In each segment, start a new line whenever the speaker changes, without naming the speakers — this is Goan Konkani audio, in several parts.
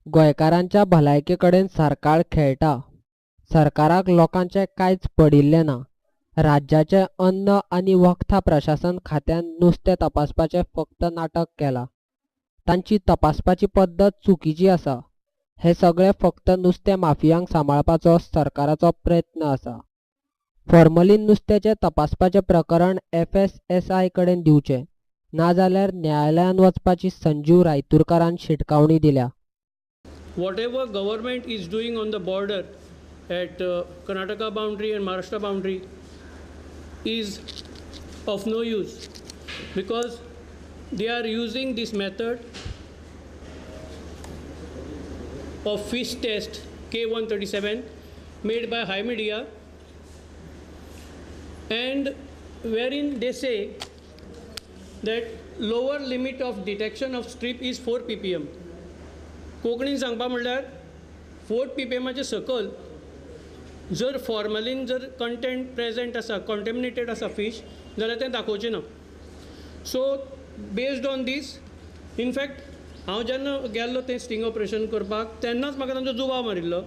गोंयकारांच्या भलायके कडेन सरकार खेळटा. सरकाराक लोकांचें कांयच पडिल्लें ना. राज्याचें अन्न आनी वखदां प्रशासन खात्यान नुस्तें तपासपाचें फक्त नाटक केलां. तांची तपासपाची पद्दत चुकीची आसा. हें सगळें फक्त नुस्तें माफियांक सांबाळपाचो सरकाराचो प्रयत्न आसा. फॉर्मलीन नुस्त्याचें तपासपाचें प्रकरण FSSAI कडेन दिवचें, नाजाल्यार न्यायालयांत वचपाची संजीव रायतुरकारान शिटकावणी दिल्या.
Whatever government is doing on the border at Karnataka boundary and Maharashtra boundary is of no use because they are using this method of fish test K137 made by HiMedia, and wherein they say that lower limit of detection of strip is 4 ppm. कोंकणीन सांगपा म्हणल्यार 4 ppm सकयल जर फॉर्मलीन जर कंटेंट प्रेजेंट आसा, कॉन्टेमिनेटेड आसा फिश, जाल्यार तें दाखोवचें ना. So based on this, in fact हांव जेन्ना गेल्लो तें स्टिंग ऑपरेशन करपाक तेन्नाच म्हाका तांचो जुवाव मारिल्लो,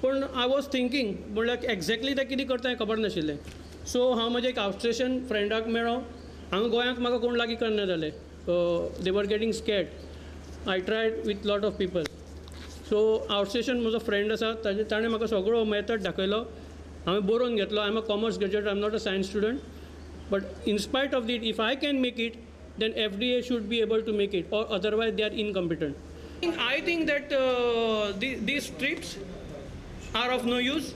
पूण I was thinking म्हणल्यार एग्जॅक्टली तें कितें करता हें खबर नाशिल्लें. सो हांव म्हज्या एक आउटस्टेशन फ्रेंडाक मेळ्ळो. हांगा गोंयांत म्हाका कोण लागीं करना जाले, they were getting scared. I tried with lot of people. So outstation म्हजो फ्रेंड आसा, ताणें म्हाका सगळो मेथड दाखयलो, हांवें बरोवन घेतलो. I am a commerce graduate, I am not a science student, but in spite of that if I can make it then FDA should be able to make it, or otherwise they are incompetent. I think that these strips are of no use.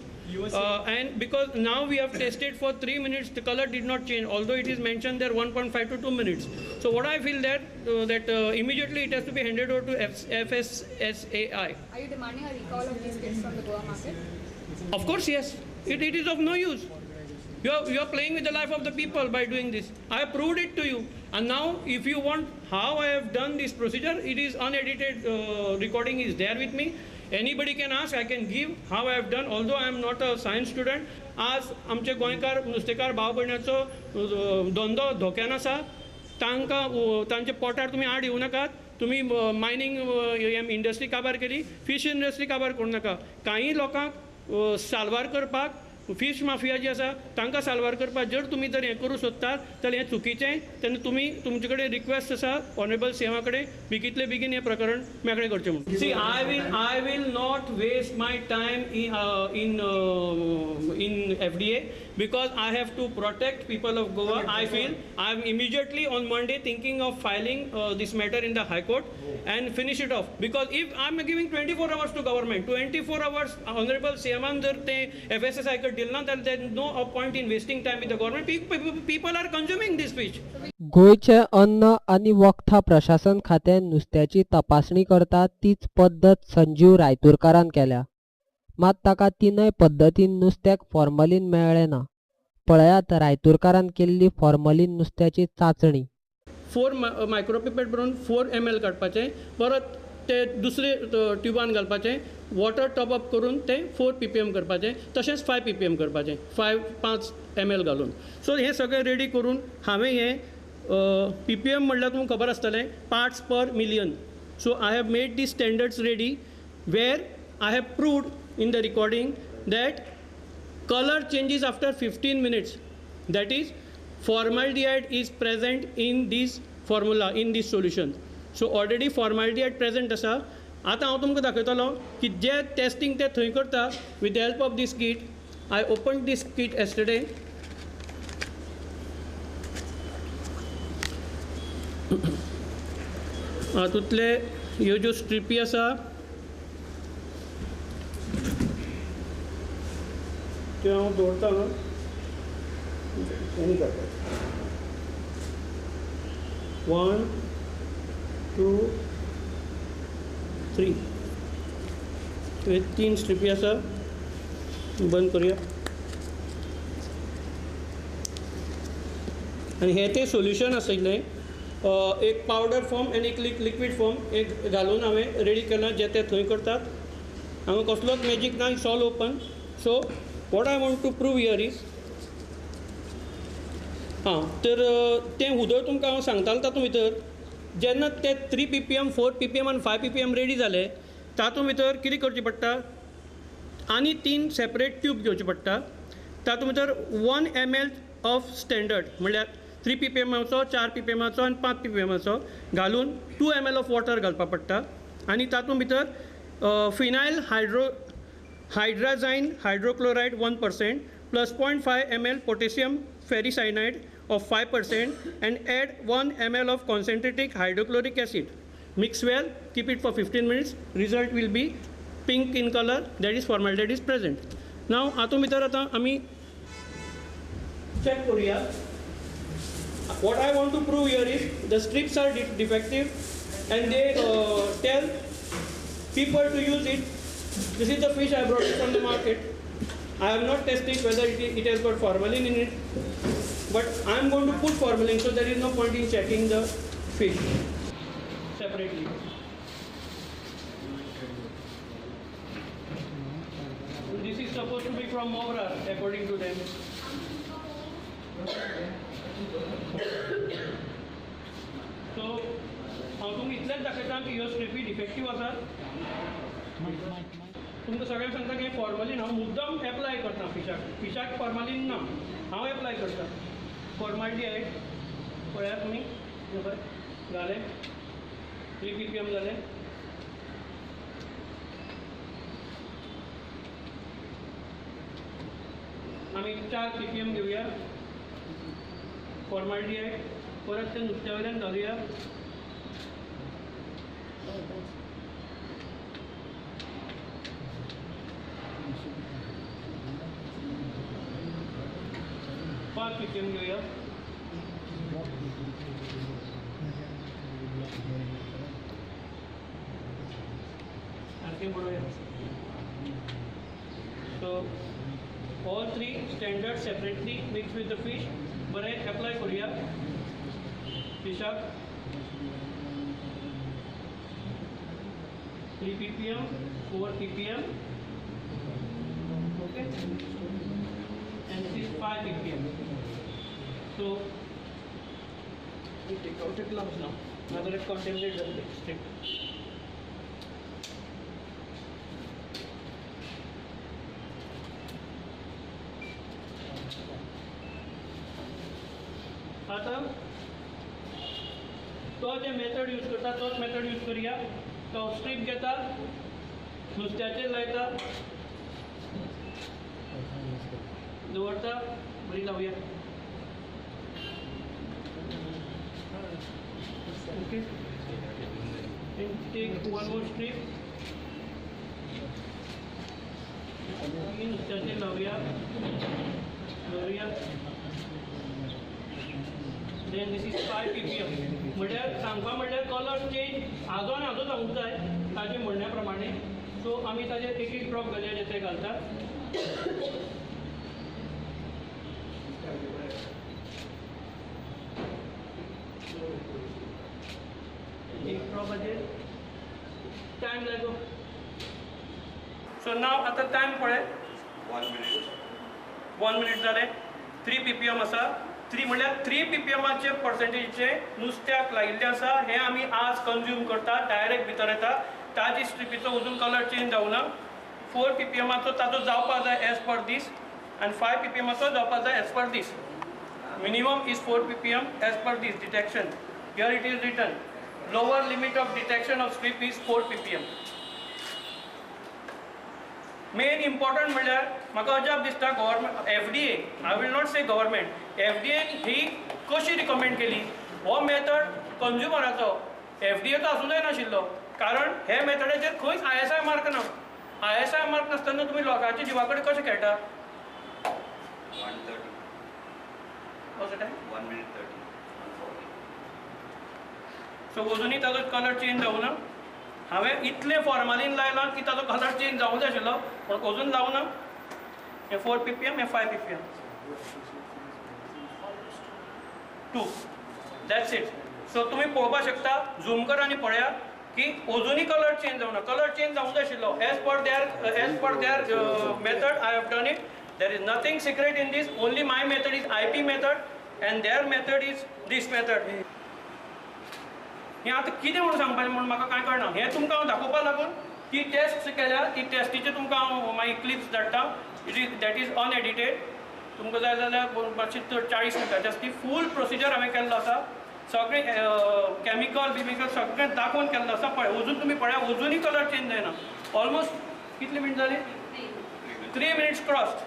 And because now we have tested for 3 minutes, the color did not change, although it is mentioned there 1.5 to 2 minutes. So what I feel that immediately it has to be handed over to FSSAI.
Are you demanding a recall of these kits from the Goa market?
Of course, yes. It is of no use. You are playing with the life of the people by doing this. I have proved it to you. And now if you want how I have done this procedure, it is unedited recording is there with me. Anybody can ask, I can give how I have done, although I am not a science student. आज आमचे गोंयकार नुस्तेकार भाव भयणाचो धंदो धोक्यान आसा. तांकां तांच्या पोटार तुमी आड येवं नाकात. तुमी मायनींग इंडस्ट्री काबार केली, फिश इंडस्ट्री काबार करूं नाका. कांय लोकांक साल्वार करपाक फिश माफिया जी आसा तांकां साल्वार करपाक जर तुमी जर हें करूं सोदतात जाल्यार हें चुकीचें. तेन्ना तुमी तुमचे कडेन रिक्वेस्ट आसा ऑनरेबल सीएमा कडेन बेगींतले बेगीन हें प्रकरण मेकळें करचें म्हणून. See, I will not waste my time in FDA because I have to protect people of Goa. I feel I am immediately on Monday thinking of filing this matter in the High Court and finish it off, because if I am giving 24 hours to government, 24 hours honorable CM जर ते FSSAI कडेन दिलें ना जाल्यार there is no point in wasting time with the government. People are consuming this fish.
गोंयचें अन्न आनी वखदां प्रशासन खातें नुस्त्याची तपासणी करता तीच पद्दत संजीव रायतुरकारान केल्या. मात ताका तिनय पद्दतीन नुस्त्याक फॉर्मलीन मेळ्ळें ना. पळयात रायतुरकारान केल्ली फॉर्मलीन नुस्त्याची चांचणी.
4 मायक्रोपिपेट भरून 4 ml काडपाचें, परत ते दुसरे ट्युबान घालपाचें, वॉटर टॉप अप करून तें 4 ppm करपाचें, तशेंच 5 ppm करपाचें, 5 ml घालून. सो हें सगळें रेडी करून हांवें हें ppm म्हणल्यार तुमकां खबर आसतलें, parts per million. So I have made the standards ready where I have proved in the recording that color changes after 15 minutes, that is formaldehyde is present in this formula, in this solution. So already formaldehyde present आसा. आतां हांव तुमकां दाखयतलो की जे टेस्टिंग ते थंय करता with the help of this kit. I open this kit yesterday. हातूंतले ह्यो ज्यो स्ट्रिपी आसा त्यो हांव दवरता न्हू. 1 2 3 हे 3 स्ट्रिपी आसा. बंद करुया. आनी हें तें सोल्युशन आशिल्लें, एक पावडर फॉर्म आनी एक लिक्वीड फॉर्म एक घालून हांवें रेडी केलां, जें ते थंय करतात. हांगा कसलोच मॅजीक ना, it's all open. So what I want to prove here is, आं तर तें उदक तुमकां हांव सांगतालो तातूंत भितर जेन्ना ते 3 ppm 4 ppm आनी 5 ppm ready जाले तातूंत भितर कितें करचें पडटा, आनी 3 सेपरेट ट्यूब घेवचे पडटा. तातूंत भितर 1 ml of standard म्हणल्यार 3 ppm 4 ppm आनी 5 ppm घालून 2 ml of water घालपाक पडटा आनी तातूंत भितर phenyl hydrazine hydrochloride 1% plus 0.5 ml potassium ferricyanide of 5% and add 1 ml of concentrated hydrochloric acid. Mix well, keep it for 15 minutes. Result will be pink in color, that is formaldehyde is present. Now आतूं भितर आतां आमी चेक करुया. What I want to prove here is the strips are defective and they tell people to use it. This is the fish I brought it from the market. I have not tested whether it has got formalin in it, but I am going to put formalin, so there is no point in checking the fish separately. This is supposed to be from Mora, according to them. So, हांव तुमकां इतलेंच दाखयता की ह्यो स्ट्रिपी डिफेक्टीव आसात. तुमकां सगळ्यांक सांगता की फॉर्मलीन हांव मुद्दम एप्लाय करता फिशाक. फिशाक फॉर्मलीन ना, हांव एप्लाय करता फॉर्माल्डिहायड. पळयात तुमी, जालें 3 ppm जालें. आमी 4 ppm घेवया फॉर्माल्डिहायड, परत ते नुस्त्या वयल्यान घालुया. पांच ppm घेवया. सारकें बरोवया. So all 3 standards separately mixed with the fish. बरें एप्लाय करुया फिशाक. 3 ppm, 4 ppm, okay, and this is 5 ppm. So we take out the gloves now. Now that it contaminates the strip. आतां तो जे मेथड यूज करता तोच मेथड यूज करुया. तो स्ट्रीप घेता, नुस्त्याचेर लायता, दवरता, बरी लावया. Okay, take one more strip, नुस्त्याचेर लावया, दवरुया. Then this is 5 ppm. म्हणल्यार सांगपा म्हणल्यार कलर चेंज आजो आनी आजो जावंक जाय ताजे म्हणण्या प्रमाणे. सो आमी ताजेर एक एक ड्रॉप घालया जे ते घालतात. एक ड्रॉपाचेर टायम लागो. सो नाव आतां टायम पळय, 1 मिनीट जालें. 3 ppm आसा. 3 म्हणल्यार 3 ppmचे पर्संटेजीचे नुस्त्याक लायिल्लें आसा. हें आमी आज कंज्यूम करता, डायरेक्ट भितर येता. ताजी स्ट्रिपीचो अजून कलर चेंज जावना. 4 ppmचो ताजो जावपा जाय एज पर दीस आनी 5 ppmचो जावपा जाय as per दीस. Minimum is 4 ppm as per this detection. Here it is written lower limit of detection of strip is 4 ppm. Main important म्हणल्यार म्हाका अजाप दिसता government FDA, I will not say government, FDA ही कशी रिकमेंड केली हो मेथड कंज्युमराचो, FDA आसूं जायनाशिल्लो. कारण हे मेथडाचेर खंयच ISI mark ना. ISI mark नासतना तुमी लोकांच्या जिवा कडेन कशें खेळटा?
1:30. 1 minute 30.
सो अजुनूय ताजो कलर चेंज जावना. हांवें इतलें फॉर्मालीन लायलां की ताजो कलर चेंज जावंक जाय आशिल्लो, पूण अजून लावना. हें 4 ppm, हें 5 ppm, 2. That's it. सो तुमी पळोवपाक शकता, झूम कर आनी पळया की अजुनूय कलर चेंज जावना. कलर चेंज जावंक जाय आशिल्लो. As per their method I have done it. There is nothing secret in this. Only my method is IP method and their method is this method. हें आतां कितें म्हणून सांगपाचें म्हणून म्हाका कांय कळना. हें तुमकां हांव दाखोवपाक लागून ती टेस्ट केल्या, ती टेस्टीचे तुमकां हांव मागीर क्लिप्स धाडटा. It is that is unedited. तुमकां जाय जाल्यार मातशी 40 मिनटां आसा ती फूल प्रोसिजर हांवें केल्लो आसा. सगळें कॅमिकल बिमिकल सगळें दाखोवन केल्लो आसा. पळय अजून तुमी पळया, अजुनूय कलर चेंज जायना. ऑलमोस्ट कितली मिनट जाली? 3 minutes crossed.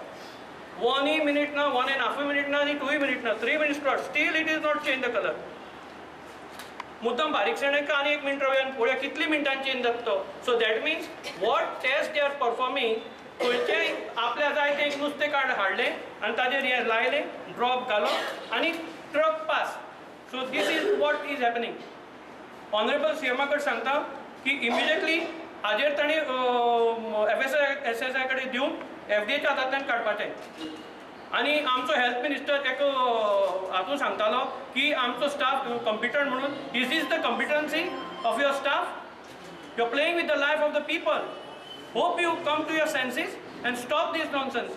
1 minute ना, 1.5 मिनिट ना, आनी 2 मिनिट ना, 3 minutes cross, still it is not change the colour. मुद्दम बारीकसाणेन आनी 1 मिनट रावया आनी पळोवया कितली मिनटां चेंज जाता तो. So that means what test they are performing, खंयचेय आपल्या जाय तें एक नुस्तें कार्ड हाडलें आनी ताजेर हें लायलें, ड्रॉप घालो आनी truck pass. So this is what is happening. Honourable C एमा कडेन सांगता की इमिजिएटली हाजेर ताणें FSSAI कडेन दिवन FDA हातांतल्यान काडपाचें. आनी आमचो हेल्थ मिनिस्टर एक हातून सांगतालो की आमचो स्टाफ कॉम्पिटंट म्हणून. Is is the competency of your staff? You are playing with the life of the people. Hope you come to your senses and stop this nonsense.